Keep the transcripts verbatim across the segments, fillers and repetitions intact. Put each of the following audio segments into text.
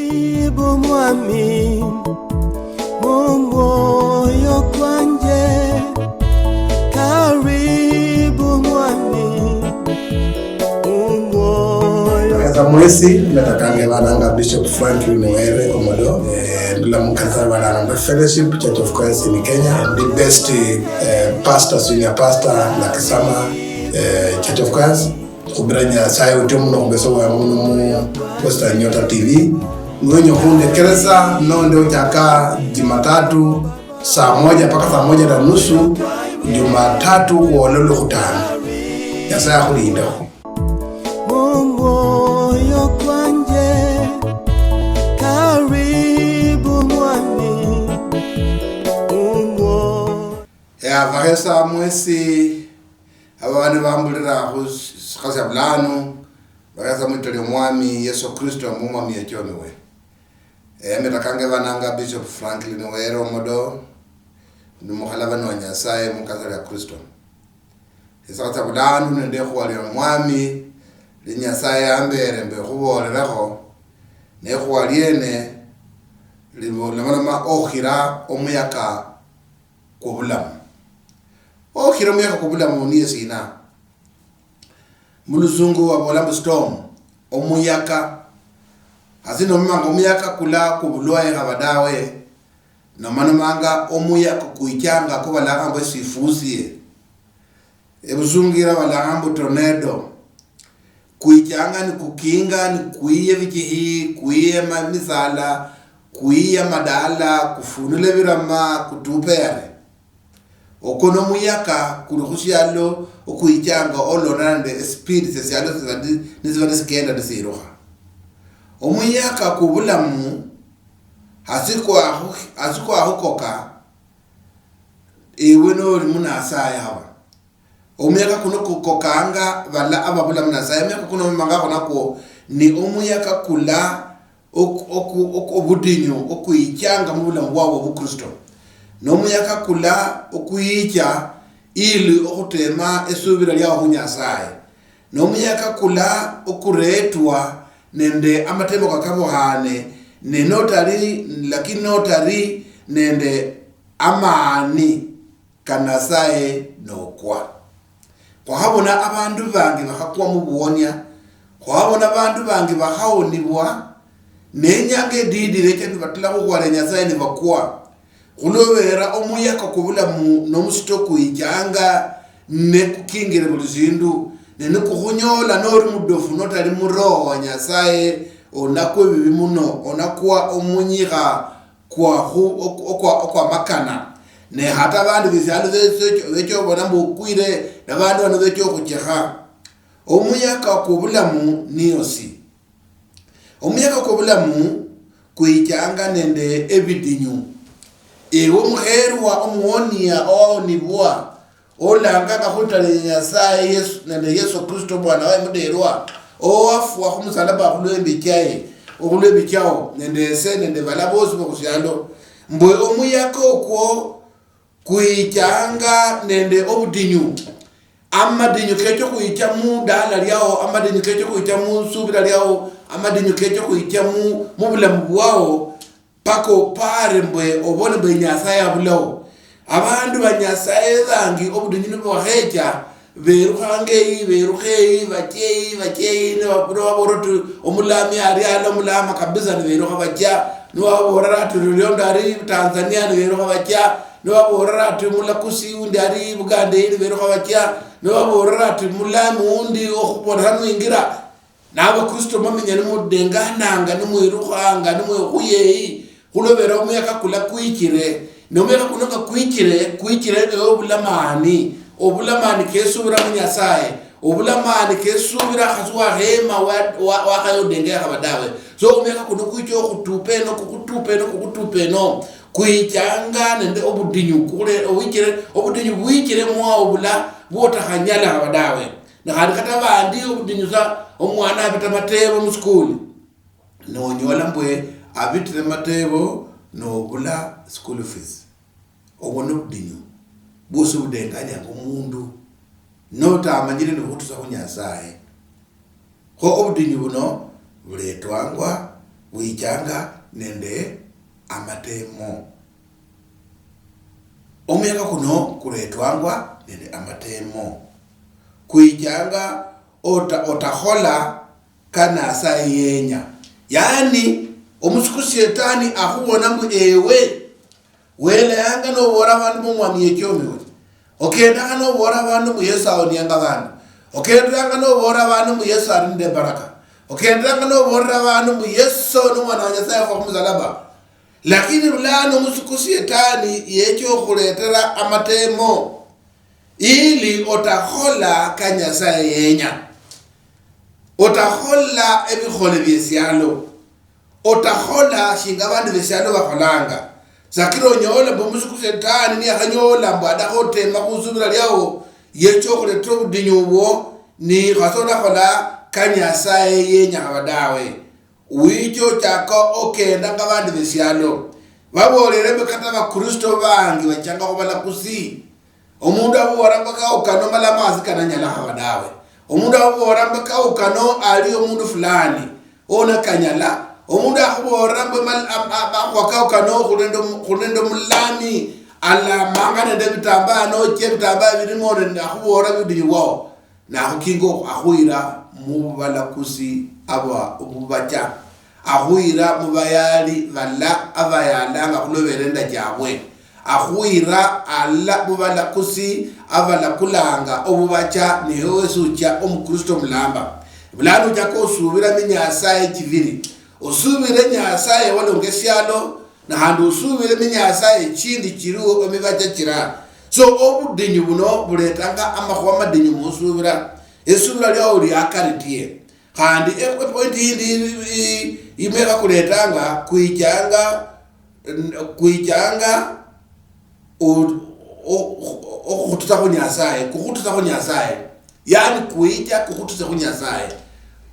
Karibu Mwami, mu mwoyo kwanje. Karibu Mwami, mu mwoyo. Bakhatsa mwesi, ndatakanga bananga Bishop Franklin Were Omodo, eh, ndula mu kanisa balanga Fellowship Church of Christ in Kenya, ndi best, eh, pastor, senior pastor, Nakisama, eh, Church of Christ. Khubira Nyasaye uti muno khubesa bwangu muno mu Western Nyota T V. Niwenya khundekeresa nonde ochaka Jumatatu saa moja mpaka saa moja na nusu, Jumatatu khwola Lwokhutano. Nyasaye akhulindekho. Mu mwoyo kwanje, karibu Mwami, mu mwoyo. Ya, bakhesa mwesi, aba bana bambulira khu sikha sya bulano, bakhesa mwitwa lya Omwami Yesu Kristo, mu Mwami yachomiwe. Emeta kange bananga Bishop Franklin Were Omodo, ni mukhalabani wa Nyasaye mu kanisa lya Kristo. Esikha sya bulano nende ekhuwa lya Omwami, li Nyasaye yambere mbe khubolerekho, ne ekhuwa liene libo-, lilomaloma okhira omuyaka kwobulamu. Okhira omuyaka kwobulamu niye sina? Mulusungu babola mbu storm, omuyaka. Hasi nomumanga omuyaka kula kubulwaye haba dawe, nomanomanga omuyaka kuichanga kubalanga mbu esifusie. Ebusungira balanga mbu tornado. Kuichanga ni kukinga, ni kuiye bichihi, kuiye ma-, misala, kuiye madala, kufunule birama, kutupe yare. Oko nomuyaka kuli khusialo okuichanga olona nende espeed sesialo siba ni-, nisiba nisikenda nisirukha. Omuyaka kubulamu, hasi kwakhu-, hasi kwakhukoka, ewe noli munasaye haba. Omuyaka kuno kukokanga bala ababulamu Nasaye. Omuyaka kuno omumangakho nakwo ni omuyaka kula oku-, oku-, oku-, obudinyu okuichanga mubulamu bwabwe obukristo. Nomuyaka kula okuicha ili okhutema esubila liawo khu Nyasaye. Nomuyaka kula okuretwa nende amatemo kakabohane, ne notali, lakini notali nende amani ka Nasaye nokwa. Khwakhabona abandu bangi bakhakwa mubuonia, khwakhabona abandu bangi bakhawonibwa, ne inyanga edidi irecha nibatula khukhwala Nyasaye nibakwa. Khulobera omuyaka kwobulamu nomusito kuichanga, ne kukingire buli sindu, ne nikukhunyola nori mudofu notali muroho wa Nyasaye, onakwa ebibi muno, onakwa omunyikha kwa khu-, okwa-, okwa-, okwamakana. Ne hata abandu besialo be-, becha obona mbu okwire, nabandu bano becha okhuchekha. Omuyaka kwobulamu niyosi. Omuyaka kwobulamu kwichanga nende ebidinyu. Ewe omukherwa omuonia owawonibwa, olanganga khulitala lia Nyasaye Yesu, nende Yesu Kristo omwana waye muderwa, owafwa khumusalaba khulwe ebichaye, okhulwe ebichao, nende ese nende bala bosi bokhusialo, mbwe omuyaka okwo kwichanga nende obudinyu. Amadinyu kecha okhwicha mudala liao, amadinyu kecha okhwicha musubila liao, amadinyu kecha okhwicha mu, mubulamu bwao, paka opare mbwe obone mbwe Nyasaye abulao. Abandu ba Nyasaye bangi obudinyu nibwakhecha, berukhanga eyi, berukha eyi, bache eyi, bache eyi, niba-, nibabola oti omulami ali ala omulama kabisa, niberukha bacha. Nibaborera ati Loliondo ali Tanzania, niberukha bacha. Nibaborera ati mulakusi undi ali Buganda eyi, niberukha bacha. Nibaborera ati mulami undi okhubona hano ingira. Nabakristo mwamenya nimudengananga, nimwirukhanga, nimwekhuyeyi, khulobera omuyaka kula kwichire. Ne omuyaka kuno nga kwichire, kwichire ewe obula mani, obula mani kesubira mu Nyasaye, obula mani kesubira khasi wakhema wa-, wa-, wakhayodenga yakhaba dawe. So omuyaka kuno kwicha okhutupa eno, kukhutupa eno, kukhutupa eno, kwichanga nende obudinyu, kule-, owichire, obudinyu bwichire mwa obula bwotakhanyala khaba dawe. Ne khandi kata bandi obudinyu sa omwana abita matebo musukuli, nonyola mbwe abitire matebo nobula school fees. Obwo nobudinyu bwosi budenganyanga omundu notamanyire nikhutusa khu Nyasaye. Kho obudinyu buno buletwangwa Khwichanga nende amatemo. Omuyaka kuno kuretwangwa nende amatemo. Kwichanga ota-, otakhola ka Nasaye yenya. Yaani, omusuku Shetani akhubona mbu ewe welayanga nobola abandu mbu Omwami yechomiwe. Okendanga nobola abandu mbu Yesu ahonianga abandu. Okendanga nobola abandu mbu Yesu ali nende baraka. Okendanga nobola abandu mbu Yesu ni Omwana wa Nyasaye afa khumusalaba. Lakini bulano omusuku Shetani yecha okhuletera amatemo ili otakhola ka Nyasaye yenya. Otakhola ebikhole biesialo. Otakhola shinga abandu besialo bakholanga. Sakira onyola mbu omusuku Shetani niyakhanyola mbu adakha otema khusubira liao, yecha okhuletera obudinyu obwo, ni khasa otakhola ka Nyasaye yenya khaba dawe. Wicha ochaka okenda nga abandu besialo. Babolere mbu kata Abakristo bangi bachanga khubalakusi. Omundu akhubola mbu kaukano malamo asi kananyala khaba dawe. Omundu akhubola mbu kaukano ali omundu fulani, ona kanyala. Omundu akhubola mbu mal-, am-, am-, akhuwa kaukano khuli nende omu-, khuli nende omulami, alamanga nende ebitambaya, nochia ebitambaya birimo nende akhubola bidinyu bwao. Nakhukinga okhwira mubalakusi aba obubacha, akhwira mubayali bala abayalanga khulwa eberenda chiabwe, akhwira ala mubalakusi abalakulanga obubacha, niwe wesi uchia omukristo omulamba. Bulano ochaka osubira mi Nyasaye chibiri, osubire Nyasaye walonga esialo, na khandi osubire mi Nyasaye chindi chiliwo emibacha chira. So, obudinyu buno buletanga amakhuwa amadinyu musubira. Esubira liao liakaritie. Khandi e-, epointi yindi i-, i-, imwekha kuletanga, kwichanga, kwichanga o-, o-, o-, okhututakho Nyasaye, khukhututsa khu Nyasaye. Yaani kwicha kukhutuse khu Nyasaye.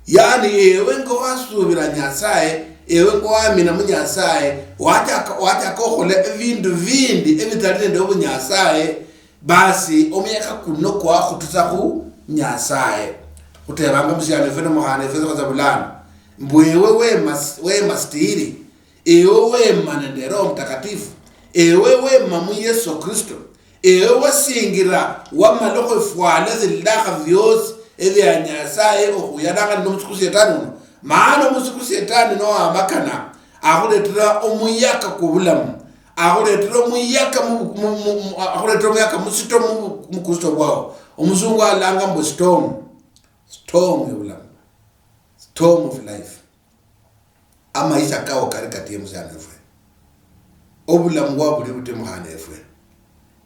Yaani ewe nga wasubira Nyasaye, ewe nga wamina mu Nyasaye, wachaka, wachaka okhola ebindu bindi ebitali nende obunyasaye, basi omuyaka kuno kwakhutusa khu Nyasaye. Khutebanga musialo efwe nomukhana efwe sikhoza bulano, mbu ewe wema, wema stiri, ewe wema nende Roho Mutakatifu, ewe wema mu Yesu Kristo, ewe wasingira wamala okhwefwala esilakha biosi ebia Nyasaye okhuyalanga nende omusuku Shetani uno. Maana omusuku Shetani nowamakana, akhuletera omuyaka kwobulamu, akhuletera omuyaka mu, mu, mu, mu, akhuletera omuyaka musito mu, mu Kristo bwao. Omusungu alanga mbu storm, storm yobulamu, storm of life. Amaisha kao kali katie musiani efwe. Obulamu bwao buli butie mukhana efwe.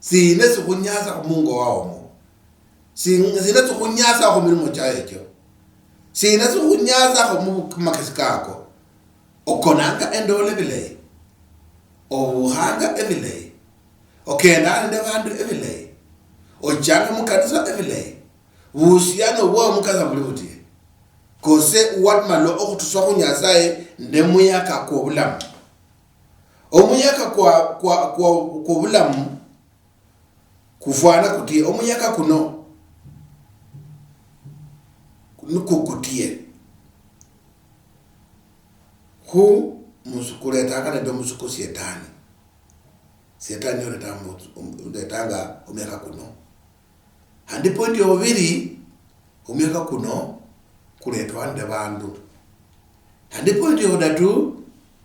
Sina sikhunyasa khumungo waomo? Si-, sina sikhunyasa khumilimo chae echio? Sina sikhunyasa khumakesi kako? Okonanga endolo ebilayi, obukhanga ebilayi, okendanga nende abandu ebilayi, ochanga mukanisa ebilayi, buhusiano bwao mukanisa buli butie? Kose wamalwa okhutuswa khu Nyasaye ne muyaka kwobulamu. Omuyaka kwa, kwa, kwa, kwobulamu kufwana kutie? Omuyaka kuno nikukutie. Khu musu-, kuletanga nende omusuku Shetani. Shetani niye oletanga mu-, um-, oletanga omuyaka kuno. Khandi point yobubiri, omuyaka kuno kuletwa nende bandu. Khandi point yobudatu,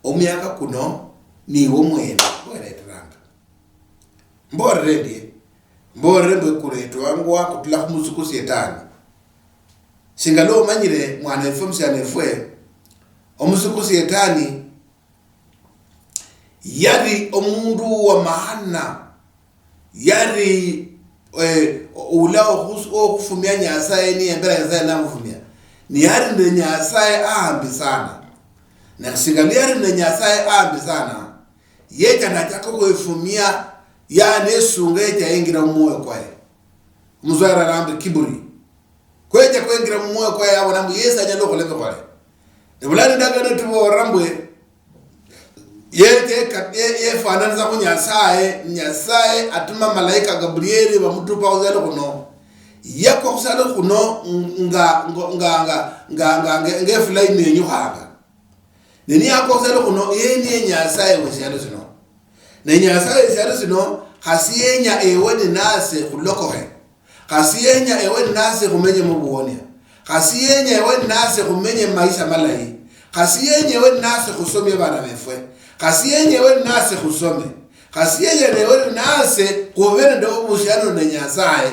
omuyaka kuno niwe omwene wereteranga. Mborere ndie, mborere mbwe kuretwangwa kutula khumusuku Shetani. Singa lwomanyire, mwana efwe, musiani efwe, omusuku Shetani yali omundu wa maana, yali, eh, ula okhus-, okhufumia Nyasaye, niyembera Nyasaye namufumia. Niyali nende Nyasaye ahambi sana. Na singa liyali nende Nyasaye ahambi sana, yecha nachaka okhwefumia, yaani esunga yecha yengira mumwoyo kwaye. Omuswahili alamba kiburi. Kwecha kwengira mumwoyo kwaye, yabona mbu yesi anyala okhola ebikhole. Ne bulano endagano etubolera mbwe, yecha eka-, ye-, yefananisa khu Nyasaye, Nyasaye atuma malaika Gabrieli bamutupa khusialo khuno. Yakwa khusialo khuno nga, nga, nga efula imenyukhanga. Ne niyakosele khuno, yeye niye Nyasaye wesialo sino. Ne Nyasaye wesialo sino, khasi yenya ewe ninase khulokokhe. Khasi yenya ewe ninase khumenye mubuwonia. Khasi yenya ewe ninase khumenye maisha malayi. Khasi yenya ewe ninase khusomie bana befwe. Khasi yenya ewe ninase khusome. Khasi yenya ewe ninase khube nende obuhusiano ne Nyasaye.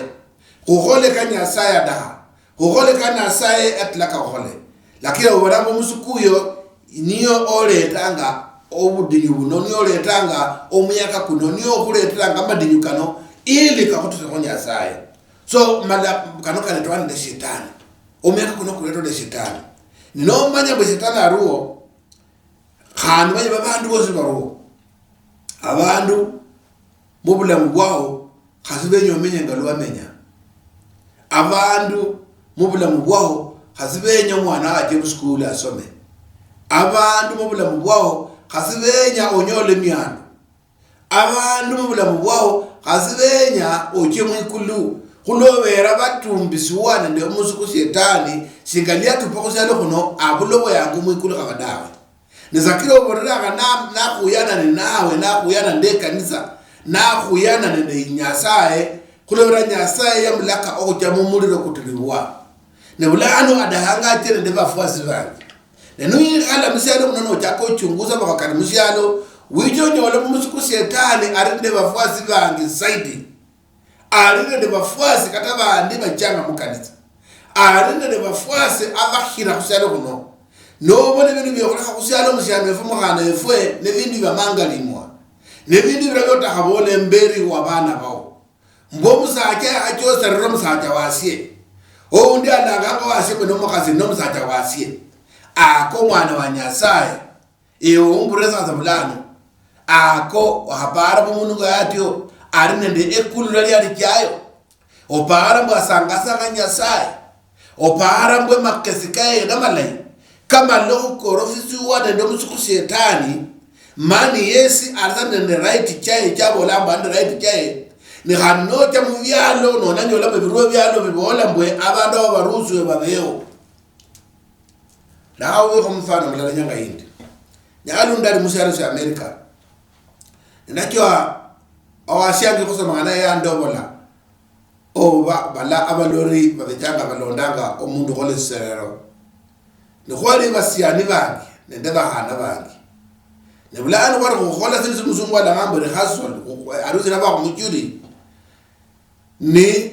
Khukhole ka Nyasaye adaha. Khukhole ka Nasaye atilaka khukhole. Lakini obolanga omusuku uyo niyo oletanga obudinyu buno, niyo oletanga omuyaka kuno, niyo okhuleteranga amadinyu kano ili kakhutusekho Nyasaye. So, mala kano kaletwa nende Shetani. Omuyaka kuno kuletwa nende Shetani. Ninomanya mbu Shetani aruwo, khandi manye babandu bosi baruwo. Abandu mubulamu bwao khasi benya omenye nga lwamenya. Abandu mubulamu bwao khasi benya omwana wache musukulu asome. Abandu mubulamu bwao khasi benya onyole emiandu. Abandu mubulamu bwao khasi benya ochie mwikulu, khulobera batumbisiwa nende omusuku Shetani, shinga liatupa khusialo khuno, abula obweyangu mwikulu khaba dawe. Ne sakira oborere aba na-, nakhuyana ninawe, nakhuyana nde kanisa, nakhuyana nende Nyasaye, khulobera Nyasaye yamulaka okhucha mumuliro kutulibwa. Ne bulano adahanga ache nende bafuasi bange. Ne nuyikhala musialo muno nochaka ochunguza makhuwa kali musialo, wicha onyola mumusuku Shetani ari nende bafuasi bange zaidi. Ali nende bafuasi kata bandi bachanga mukanisa. Ali nende bafuasi abakhira khusialo khuno. Nobona ebindu biekholekha khusialo musialo efwe mukhana efwe, nebindu biamangalimwa. Nebindu bira biotakhabola emberi wa bana bao. Mbu omusacha achoserera omusacha wasie. Oundi alanganga wasie mbu nomukhasi nomusacha wasie. Ako omwana wa Nyasaye. Ewe umbulire sasa bulano, ako wakhapara mbu omundu nga yatyo ali nende ekulula liali chayo? Opara mbu asangasanga Nyasaye? Opara mbu emakesi kaye namalayi, kamala okhukorofisiwa nende omusuku Shetani, mani yesi ali sa nende right chaye, chabola mbu ali nende right chaye? Ni khandi nocha mubialo, nonanyolamo ebirua bialo bibola mbu abandu abo barusiwe babeho. Nawe wekho mfano mulala nyanga yindi. Nyanga lundi ndali musialo sia America. Ninachwa owasiange khusomanga naye yandobola. Oba bala abalori babechanga balondanga omundu khole siserero. Nikhwali basiani bangi, nende bakhana bangi. Ne bulano khwali khukhola sindu si musungu alang'amba rehearsal, khu-, arusi naba khumuchuri. Ni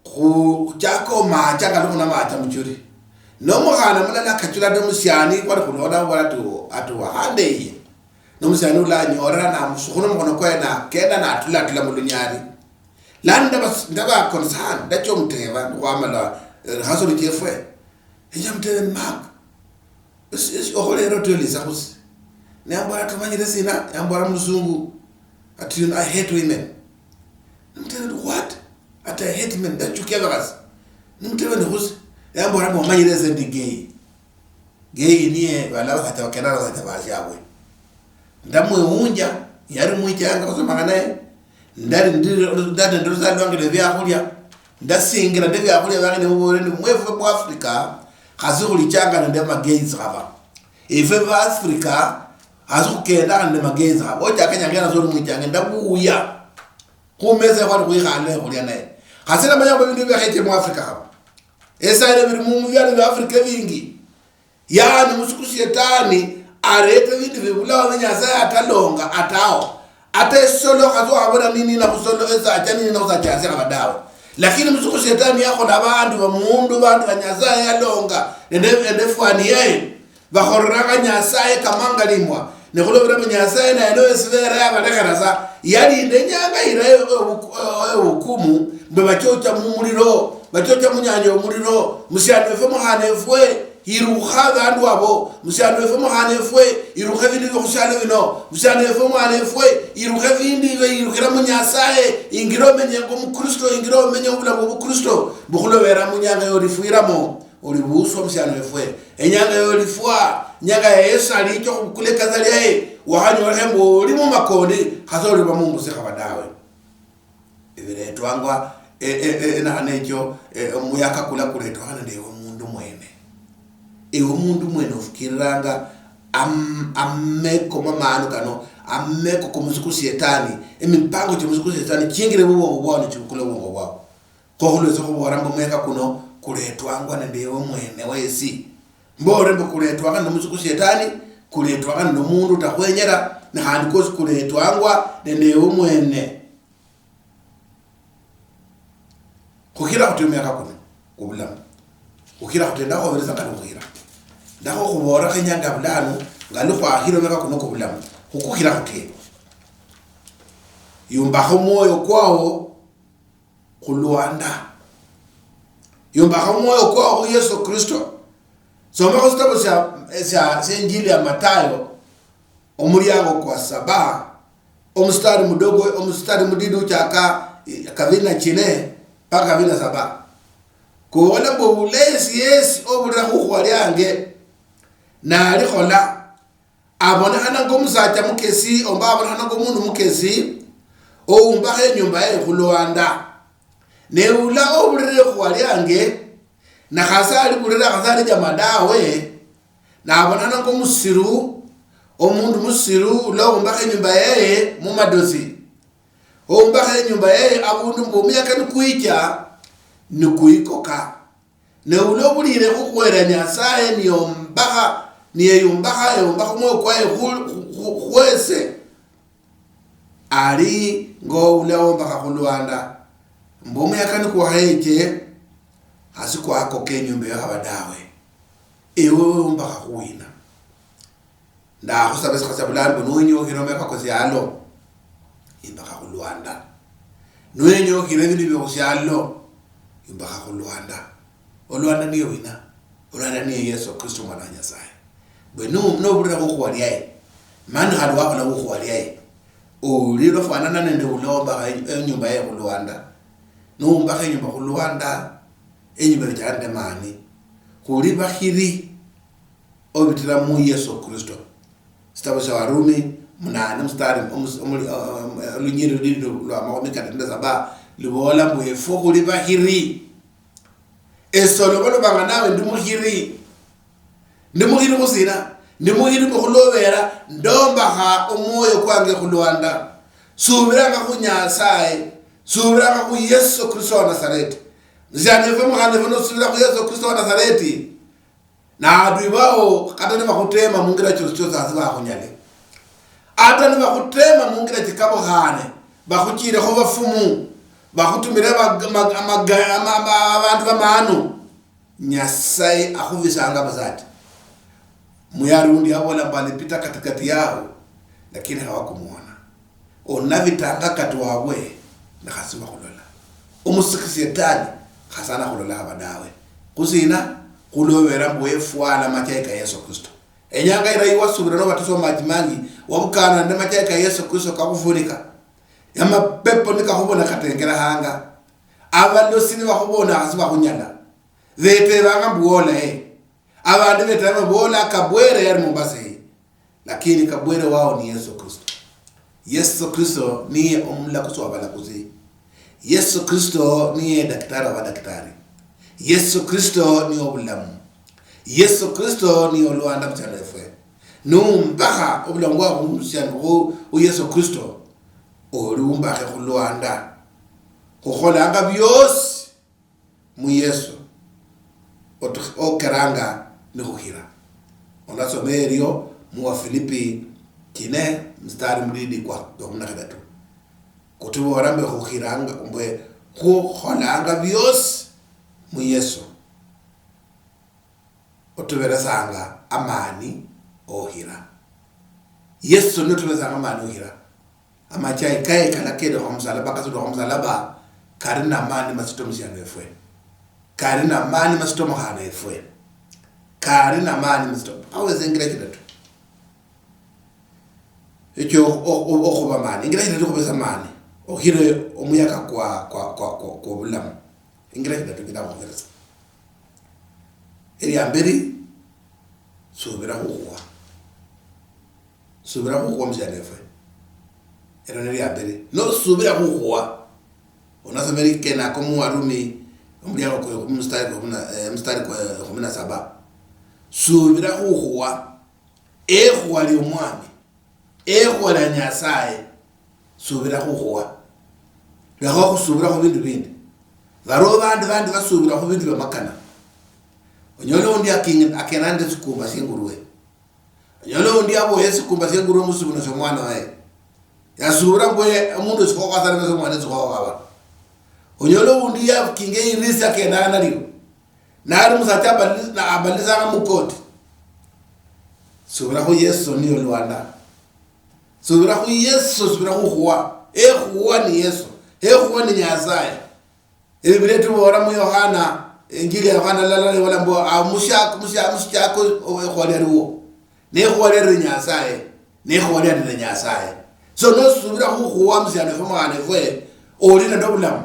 khuchaka omacha kali khunamacha muchuri. Nomukhana mulala akachula nde musiani kwali khulonda khubona ati, ati wahande iye. Nomusiani ula anyorera namusukhuna omukhono kwaye nakenda natula atula mulunyali. Lano ndaba, ndaba concerned, ndacha omuteba, nikhwamala, eh, rehearsal chiefwe. Echa mutebe ni Mark. Esi, esi, okholera otyo Lisa khusi. Niyambola ati, "Omanyire sina?" Yambola mulusungu ati, "You know, I hate women." Nimutebera ati, "What?" Ati, "I hate men, ndachukia abakhasi." Nimutebera ni khusi. Yambola mbu, "Omanyire ese ndi gay." Gay niye bala abasacha bakenda abasacha basiabwe. Ndamwewunja, yali mwichanga khusomanga naye. Ndali ndi, ndali nende olusalu lwange lwe biakhulia. Ndasingira nde biakhulia biange nimubolere ndi, mwefwe mu Africa, khasi khulichanga nende amagenzi khaba. Efwe ba Africa, khasi khukendanga nende magenzi khaba. Ochaka enyanga yena soli mwichange, ndabuya. Khumesa khwali khwikhale khulia naye. Khasi namanya mbu ebindu biakheche mu Africa khaba. Esaile bili mu bialo bia Africa ebingi. Yaani, musuku Shetani areta ebindu bibulao bia Nyasaye atalonga, atao. Ata esolo khasi wakhabona ninina khusolo, esacha ninina khusacha hasi khaba dawe. Lakini musuku Shetani yakhola abandu bamundu, bandu ba Nyasaye yalonga, nende, nende efwani yaye, bakholelanga Nyasaye kamangalimwa. Ne khulobera mbu Nyasaye naye noyo esibera yabalekhera sa, yalinda enyanga ira eyo eyo- eyo- eyo- eyobukumu, mbu bachocha mumuliro, bachocha munyanja yomuliro, musiani wefwe, mukhana efwe, irukha abandu abo, musiani wefwe, mukhana efwe, irukha ebindu byo khusialo bino, musiani wefwe, mukhana efwe, irukha ebindu ebyo, irukhira mu Nyasaye, ingira omenye ngo mukristo, ingira omenye obulamu bukristo, mbu khulobera munyanga yolifwiramo, oli buuswa musiani wefwe. Enyanga yolifwa, nyanga ya Yesu alicha okhubukula ekasa liaye, wakhanyolekhe mbu oli mumakondi, khasi oliba mumbusi khaba dawe. Ebiretwangwa, e, e, e, enakhana echo, e, omuyaka kula kuretwanga nende ewe omundu mwene. Ewe omundu mwene ofukiriranga Am-, ameko mamaanu kano, ameko komusuku Shetani, emipango kyomusuku Shetani chingire mubwongo bwao nichibukula obwongo bwao. Kho khulwesi khubola mbu omweka kuno kuletwangwa nende ewe mwene wesi. Mbore mbu kuletwanga nende omusuku Shetani, kuletwanga nende omundu utakhwenyera, ne khandi kwosi kuletwangwa nende ewe mwene. Khukhira khuti omwaka kuno kubulamu. Khukhira khuti ndakhuhoberesa khali khukhira. Ndakho khubola khenyanga bulano, ngali khwakhira omwaka kuno kubulamu. Khukukhira khutie. Yumbakha omwoyo kwao khulwanda. Yumbakha omwoyo kwao khu Yesu Kristo. Soma khu sitabu sia, sia, sia Injili ya Matayo, omuliango kwa saba, omustari mudogo, omustari mudidi uchaka, eh, kabiri na chine mpaka kabiri na saba. Kubola mbu, "Bula yesi yesi obulira khukhuwa liange, nalikhola, abonekhana ngomusacha mukesi, omba abonekhana ngomundu mukesi, oumbakha enyumba yaye khulwanda. Ne ula obulira ekhuwa liange, na khasi alibulira khasi alijama dawe, nabonana ngomusiru, omundu musiru, ulohumbakha inyumba yaye mumadosi. Oumbakha inyumba yaye abundu mbu omuyaka nikwicha, nikuikoka. Ne ulobuliire khukhwera Nyasaye niyombakha, niyeyumbakha, yombakha omwoyo kwaye khu-, khu-, khu-, khwese." Ali ngowula wombakha khulwanda, mbu omuyaka nikwakheche, khasi kwakoka enyumba eyo haba dawe. Ewe wombakha khuwina? Ndakhusaba esikha sia bulano mbu, nowenya okhire omuyaka kwa sialo, imbakha khulwanda. Nowenya okhire ebindu bibio khusialo, imbakha khulwanda. Olwanda niye wina? Olwanda niye Yesu Kristo, Omwana wa Nyasaye. Mbwe nu-, nobulira khukhuwa liaye, mani khandi wakhola khukhuwa liaye, oli lwafwanana nende ulombakha e-, enyumba yaye khulwanda. Numbakha enyumba khulwanda, enyumba ichana nende mani. Khuli bakhiri obitira mu Yesu Kristo. Sitabo sia Warumi munane mstari omus-, omuli-, o-, o-, olunyiriri luli lwa makhumi katatu nende saba, lubola mbu efwe khuli bakhiri. Ese olobolobanga nawe ndi mukhiri. Ndi mukhiri khusina? Ndi mukhiri mbu khulobera ndombakha omwoyo kwange khulwanda. Subiranga khu Nyasaye. Subiranga khu Yesu Kristo wa Nazareti. Musiani efwe, mukhana efwe, nosubira khu Yesu Kristo wa Nazareti, na adui bao kata nibakhutema mungira chosi chosi, hasi bakhunyale. Ata nibakhutema mungira chikabukhane, bakhuchirekho bafumu, bakhutumire abag-, mag-, amaga-, ama-, ama-, abandu bamaanu, Nyasaye akhubisanga busa ati, muyarundi abola mbu alipita katikati yao, lakini hawakumuona. Onabitanga kati wabwe, nakhasi bakhulola. Omusiki Shetani khasana khulola haba dawe. Khusina? Khulobera mbu wefwala machayi ka Yesu Kristo. Enyanga ira iwasubira nobatisa maji mangi, wabukana nende machayi ka Yesu Kristo kakhufunika. Amapepo nikakhubona katengerahanga. Abalosi nibakhubona khasi bakhunyala. Betebanga mbu wola e. Abandi betebanga mbu wola Kabwere yali Mombasa e. Lakini Kabwere wao ni Yesu Kristo. Yesu Kristo niye omulakusi wa balakusi. Yesu Kristo niye daktari wa badaktari. Yesu Kristo niye obulamu. Yesu Kristo niye olwanda musialo efwe. Numbakha obulamu bwao khu musialo khu, khu Yesu Kristo, oli umbakhe khulwanda. Khukholanga biosi mu Yesu, otu-, okeranga nikhukhira. Onasoma erio mu Wafilipi chine, mstari mudidi kwa, kwa kumi na khadatu. Kutubola mbe khukhiranga, mbe khukholanga biosi mu Yesu, otuberesanga amani okhira. Yesu niye otuberesanga amani okhira. Amachai kaye kalakendwa khumusalaba, kasudwa khumusalaba, kali na mani masito musialo efwe. Kali na mani masito mukhana efwe. Kali na mani masito. Aweza ingira chidatu. Ekyo o-, o-, okhuba mani. Ingira chidatu khubesa mani. Okhire omuyaka kwa, kwa, kwa, kwa, kwa bulamu. Ingira chidatu chila khukhuberesa. Elia mberi, subira khukhuwa. Subira khukhuwa musialo efwe. Elo nilio lia mberi. Nosubira khukhuwa, onasomere kene ako mu Warumi, omuliango kwa ekhumi, mstari kwa ekhumi na, eh, mstari kwa ekhumi na saba. Subira khukhuwa. Ekhuwa liomwami, ekhuwa lia Nyasaye, subira khukhuwa. Lekha khusubira khu bindu bindi. Baliho bandi, bandi basubira khu bindu bia makana. Onyole undi aking-, akena nende sikumba siengurwe. Onyole undi aboye sikumba siengurwe musubino sio mwana waye. Yasubira mbwe omundu sikhokhasana nase mwana sikhokhaba. Onyole undi yakinga irisi akena nalio. Nali musacha abali-, na-, abalisanga mukoti. Subira khu Yesu niyo Lwanda. Subira khu Yesu, subira khukhuwa. Ekhuwa ni Yesu. Ekhuwa ni Nyasaye. Ebibilia tubola mu Yohana, Injili ya Yohana lala ibola mbu, ah, mushak-, musha-, mushichako ekhuwa lialiwo. Nekhuwa liali Nyasaye. Nekhuwa liali Nyasaye. So nosubira khukhuwa musiani efwe mwana efwe, oli nende obulamu.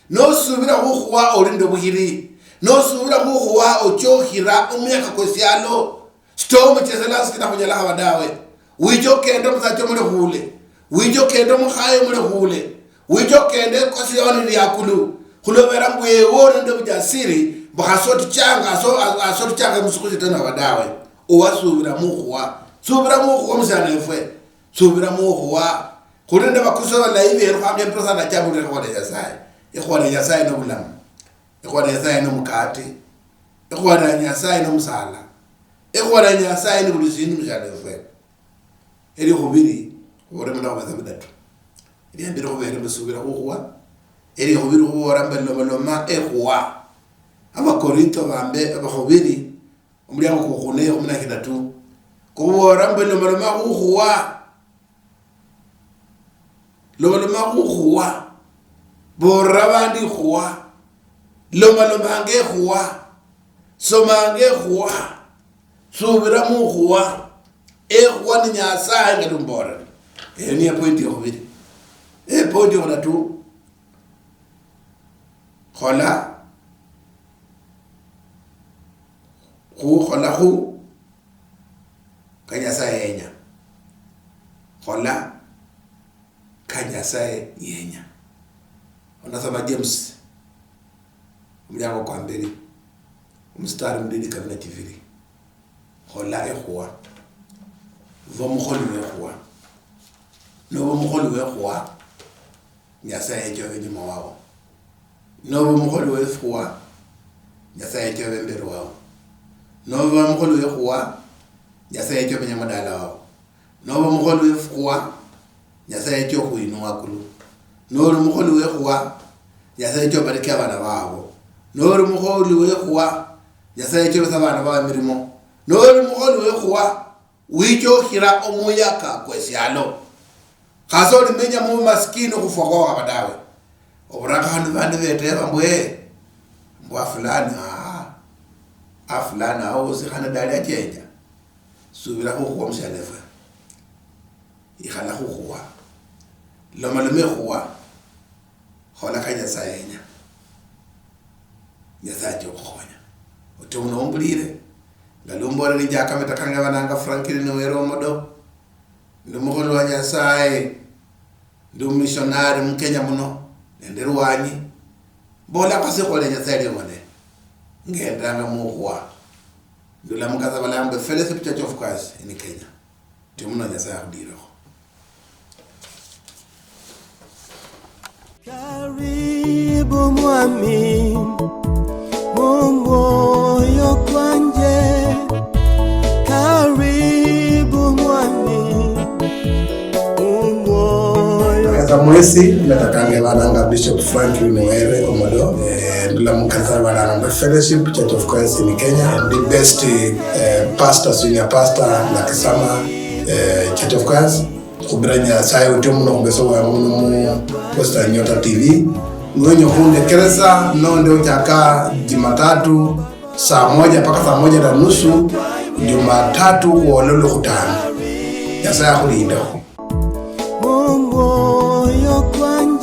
Nosubira khukhuwa oli nende obuhiri. Nosubira khukhuwa ochokhira omunyaka kwesialo. Storm cheselasi chinakhunyalikha dawe. Wicha okende omusacha omulekhule. Wicha okende omukhaye omulekhule. Wicha okende ekosi yao nili yakulu. Khulobera mbu ewe ori nende obujasiri, mbu khasi otichanga, aso-, a-, aso otichanga emusuku shetani waba dawe. Owasubira mukhuwa. Subira mukhuwa musiana wefwe. Subira mukhuwa. Khuli nende abakusi abalayi berukhanga emperusa nachabulira ekhuwa lia Nyasaye. Ekhuwa lia Nyasaye nobulamu. Ekhuwa lia Nyasaye nomukati. Ekhuwa lia Nyasaye nomusala. Ekhuwa lia Nyasaye ni buli sindu mushialo efwe. Elikhubiri, khubole mulakhubetsa bidatu. Eliambere khubere mbu subira khukhuwa. Elikhubiri khubora mbu lomaloma ekhuwa. Abakorinto bambe, abakhubiri, omuliango kwokhune ekhumi na khidatu. Khubora mbu lomaloma khukhuwa. Lomaloma khukhuwa, borera abandi khuwa, lomalomanga ekhuwa, somanga ekhuwa, subira mukhuwa, ekhuwa ni Nyasaye nga lumborera. Eyo niyo point yokhubiri. Epoint yokhuratu, khola, khu, kholakhu ka Nyasaye yenya. Khola ka Nyasaye yenya. Onasoma James, omuliango kwa mberi, omustari mudidi kabili na chibiri. Khola ekhuwa. Ba omukholi wekhuwa. Noba omukholi wekhuwa, Nyasaye yecha obe inyuma wao. Noba omukholi wefukhuwa, Nyasaye yecha obe imberi wao. Noba omukholi wefukhuwa, Nyasaye yecha obe nyamudala wao. Noba omukholi wefukhuwa, Nyasaye yecha okhuinua akulu. Noli omukholi wekhuwa, Nyasaye yecha obarikia abana babo. Noli omukholi wekhuwa, Nyasaye yecha obesa abana bao emirimo. Noli omukholi wekhuwa, wicha okhira omuyaka kwesialo. Khasi olimenya mubumasikini okhufwa khwakhaba dawe. Oburaka khandi bandi beteba mbwe, mbwa fulani, aa, a fulani awo wosi khandi dali achenja. Subira khukhuwa musialo efwe. Ikhala khukhuwa. Lomaloma ekhuwa. Khola ka Nyasaye yenya. Nyasaye acha okhukhonya. Ote muno ombulire. Nga lumbolere injaka meta kange bananga Franklin Were Omodo. Ndi mukholi wa Nyasaye. Ndi mumishonari mu Kenya muno. Nende lwanyi. Mbola kwa sikhole Nyasaye liomone. Ngendanga mukhuwa. Ndula mukasa balamba Fellowship Church of Christ in Kenya. Ndi muno Nyasaye akhudirekho. Karibu mwami, mu mwoyo kwanje. Karibu mwami, mu mwoyo. Kasa mwesi, natakanga bananga Bishop Franklin Were Omodo, eh, ndula mukasa bananga Fellowship Church of Christ in Kenya, the best, eh, pastor, senior pastor, Nakisama, eh, Church of Christ. Khubira Nyasaye ote muno khubesa bwangu muno mu Western Nyota T V. Niwenya khundekeresa nonde ochaka Jumatatu saa moja mpaka saa moja na nusu, Jumatatu khwola Olwokhutano. Nyasaye akhulindekho. Mu mwoyo kwanje.